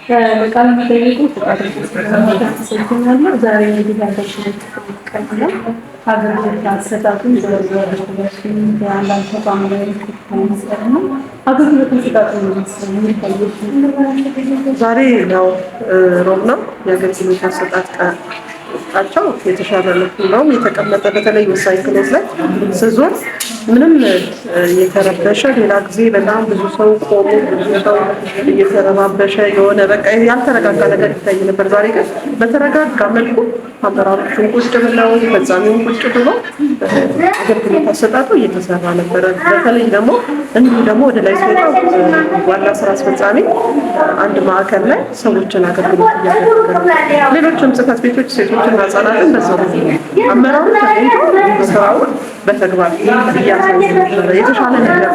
ለቃለ መጠይቁ ፈቃደኛ ስለሆንሽ አመሰግናለሁ። ዛሬ እንግዲህ የአገልግሎት ቀን ነው። አገልግሎት አሰጣጡን ዘርዘር በአንዳንድ ተቋም ላይ ነው። አገልግሎት አሰጣጡ የሚታየው ዛሬ ያው ሮብ ነው። የአገልግሎት አሰጣጥ ቃቸው የተሻለ ነው። እንደውም የተቀመጠ በተለይ ወሳኝ clause ላይ ስዞር ምንም የተረበሸ፣ ሌላ ጊዜ በጣም ብዙ ሰው ቆሞ፣ ብዙ ሰው እየተረባበሸ፣ የሆነ በቃ ያልተረጋጋ ነገር ይታይ ነበር። ዛሬ ግን በተረጋጋ መልኩ አመራሮቹን ቁጭ ብለው፣ ፈጻሚውን ቁጭ ብሎ አገልግሎት አሰጣጡ እየተሰራ ነበረ። በተለይ ደግሞ እንዲሁ ደግሞ ወደ ላይ ሲወጣ ዋና ስራ አስፈጻሚ አንድ ማዕከል ላይ ሰዎችን አገልግሎት እያደረገ፣ ሌሎችም ጽህፈት ቤቶች ሴቶችና ህጻናትን በዛው አመራሩ ተገኝቶ ስራውን በተግባር እያሳየ ነበረ። የተሻለ ነገር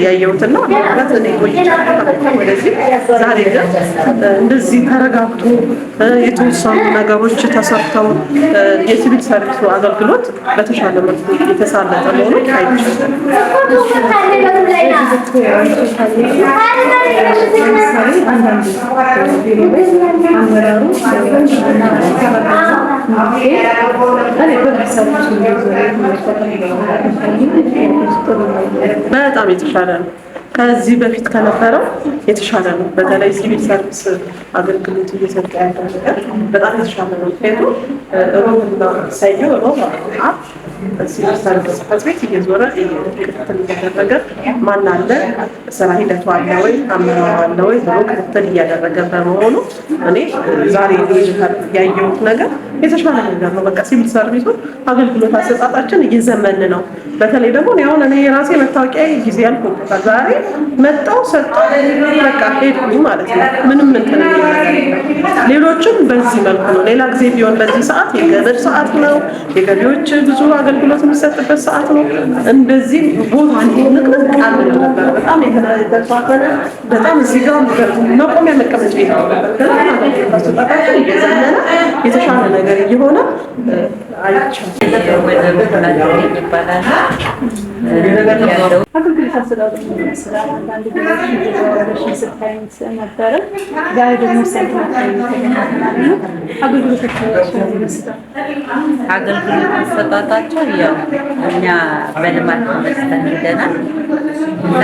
ያየሁትና ምናልባት እኔ ቆይቻለሁ ወደዚህ። ዛሬ ግን እንደዚህ ተረጋግቶ የተወሰኑ ነገሮች ተሰርተው የሲቪል ሰርቪሱ አገልግሎት በተሻለ መልኩ የተሳለጠ መሆኑን አይቻልም። ለምሳሌ አንዳንድ ቢሮ ላይ አመራሩ በጣም የተሻለ ነው። ከዚህ በፊት ከነበረው የተሻለ ነው። በተለይ ሲቪል ሰርቪስ አገልግሎት እየሰጠ ያለው ነገር በጣም የተሻለ ነው። ምክንያቱም ሮብና ሰኞ፣ ሮብ፣ ዓርብ ሲቪል ሰርቪስ ጽሕፈት ቤት እየዞረ ክትትል እያደረገ፣ ማን አለ፣ ስራ ሂደቱ አለ ወይ፣ አመራሩ አለ ወይ ብሎ ክትትል እያደረገ በመሆኑ እኔ ዛሬ ያየሁት ነገር የተሻለ ነገር ነው። በቃ ሲቪል ሰርቪሱ አገልግሎት አሰጣጣችን እየዘመን ነው። በተለይ ደግሞ እኔ አሁን እኔ የራሴ መታወቂያ ጊዜ ያልፎበታል። ዛሬ መጣው፣ ሰጠው፣ በቃ ሄድኩኝ ማለት ነው። ምንም እንትን የሚል ነገር የለም። ሌሎችም በዚህ መልኩ ነው። ሌላ ጊዜ ቢሆን በዚህ ሰዓት የገበር ሰዓት ነው። የገቢዎች ብዙ አገልግሎት የሚሰጥበት ሰዓት ነው። እንደዚህ ቦታ ንቅንቅ አንልም ነበር። በጣም የተቷፈነ፣ በጣም እዚህ ጋር መቆሚያ መቀመጫ የለም ነበር። ግን አገልግሎት አሰጣጣችን እየዘመነ የተሻለ ነገር እየሆነ አይቻልም። ወይዘሮ ሁናትልኝ ይባላል ያለው። አገልግሎት አሰጣጡ ምን ይመስላል? አንዳንድ ጊዜ እየተዘዋወረሽ ስታይ ነበረ። ዛሬ ደግሞ ወሳኝ ተገናኝተናል እና አገልግሎት ምን ይመስላል? አገልግሎት አሰጣጣቸው ያው እኛ በልማት ተመስተን ሄደናል እና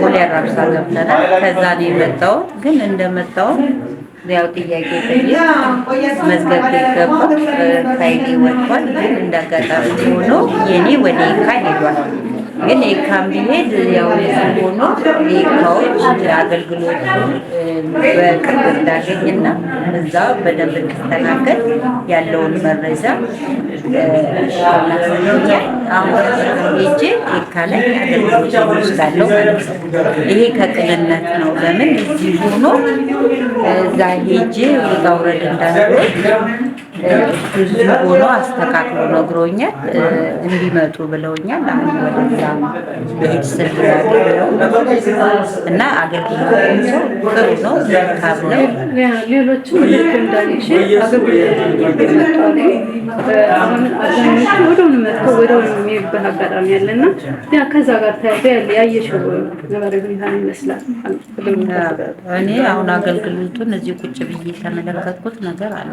ቦሌ አራብሳ ገብተናል። ከዛ ነው የመጣሁት። ግን እንደመጣሁት ያው ጥያቄ ጠየቅ፣ መዝገብ ቤት ገባ፣ ፋይሌ ወጥቷል። ግን እንዳጋጣሚ ሆኖ የኔ ወደ የካ ሄዷል። ግን የካም ቢሄድ ያው እዚህ ሆኖ የካዎች አገልግሎቱ በቅርብ እንዳገኝና እዛ በደንብ እንድስተናገድ ያለውን መረጃ አናግሮኛል። አሁን ሄጄ የካ ላይ አገልግሎት እወስዳለሁ ማለት ነው። ይሄ ከቅንነት ነው። ለምን እዚህ ሆኖ እዛ ሄጄ ውጣ ውረድ እንዳልሆን እሱ እዚሁ ሆኖ አስተካክሎ ነግሮኛል። እንዲመጡ ብለውኛል። አሁን ወደዛ ልሄድ ስል ያገኘው እና አገልግሎታቸው ጥሩ ነው፣ መልካም ነው። ሌሎችም ልክ እንዳንቺ አገልግሎት መጥተዋል። አሁን አብዛኞቹ ወደውኑ መጥተው ወደውኑ የሚሄዱበት አጋጣሚ አለ እና ያ ከዛ ጋር ተያይዞ ያለ ያየሽው ነባራዊ ሁኔታ ምን ይመስላል? አገልግሎት አሰጣጡ። እኔ አሁን አገልግሎቱን እዚህ ቁጭ ብዬ የተመለከትኩት ነገር አለ።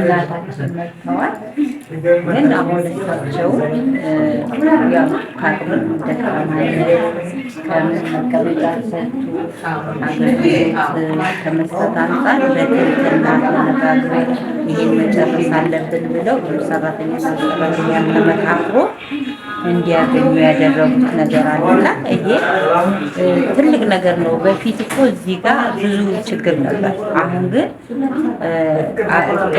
እናታችን መጥተዋል። ግን አሁን እሳቸው ያው ከአቅም ደካማ ከምን መቀመጫ ሰጥቶ አገልግሎት ከመስጠት አንጻር በትህትና ተነጋግሮ ይሄን መጨረስ አለብን ብለው ሰራተኛ ሰራተኛ ተመካክሮ እንዲያገኙ ያደረጉት ነገር አለና ይሄ ትልቅ ነገር ነው። በፊት እኮ እዚህ ጋር ብዙ ችግር ነበር። አሁን ግን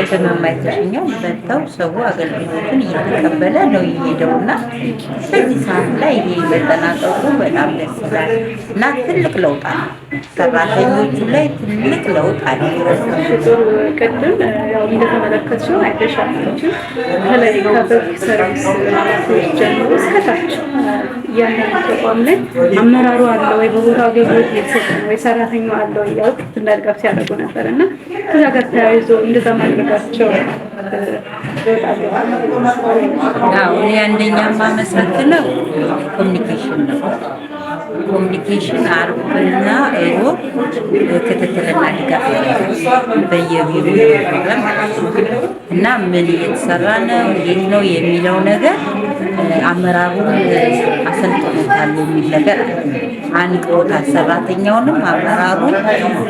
ቅድም የማይተሽኛው መጥተው ሰው አገልግሎቱን እየተቀበለ ነው የሄደውና በዚህ ሰዓት ላይ ይሄ መጠናቀቁ በጣም ደስ ይላል እና ትልቅ ለውጥ አለ። ሰራተኞቹ ላይ ትልቅ ለውጥ አለ። ጥሩ፣ ቅድም ያው እንደተመለከትሽው አይተሻል። አንቺም ከላይ ከ public service ኃላፊዎች ጀምሮ እስከታች እያንዳንዱ ተቋም ላይ አመራሩ አለ ወይ፣ በቦታው አገልግሎት እየተሰጠ ነው ወይ፣ ሰራተኛው አለ ወይ እያሉ ክትትልና ድጋፍ ሲያደርጉ ነበር እና ከዛ ጋር ተያይዞ እንደዛ ማድረጋቸው ለውጥ አለው? አዎ፣ እኔ አንደኛ የማመሰግነው communication ነው። Communication አርብና እሮብ ክትትልና ድጋፍ ያደርጋል በየቢሮ እየዞረ ማለት ነው። እና ምን እየተሰራ ነው፣ እንዴት ነው የሚለው ነገር አመራሩን አሰልጥኖታል የሚል ነገር አለ። አንቅቶታል። ሰራተኛውንም አመራሩን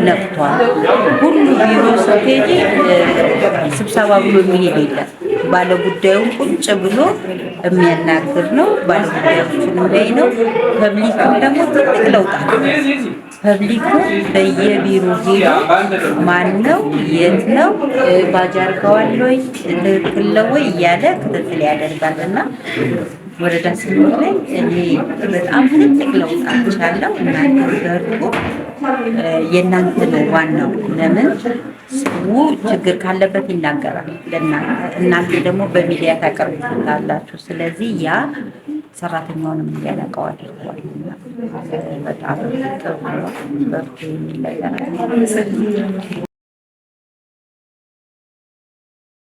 ነቅቷል። ሁሉ ቢሮ ስትሄጂ ስብሰባ ብሎ የሚሄድ የለም። ባለጉዳዩን ቁጭ ብሎ የሚያናግር ነው። ባለጉዳዮችን የሚያይ ነው። Public ም ደግሞ ትልቅ ለውጥ አለ። Public ኡ በየቢሮ ሄዶ ማን ነው፣ የት ነው፣ ባጅ አድርገዋል ወይ፣ ትክክል ነው ወይ እያለ ክትትል ያደርጋል። እና ወረዳ 8 ላይ እኔ በጣም ትልቅ ለውጥ አይቻለሁ። እናንተ በርቱ፣ የእናንተ ነው ዋናው። ለምን ሰው ችግር ካለበት ይናገራል ለእናንተ፣ እናንተ ደግሞ በሚዲያ ታቀርቡታላችሁ። ስለዚህ ያ ሰራተኛውንም እንዲያነቃው አድርጓል። እና በጣም ጥሩ ነው። በርቱ የሚል ነገር አለ።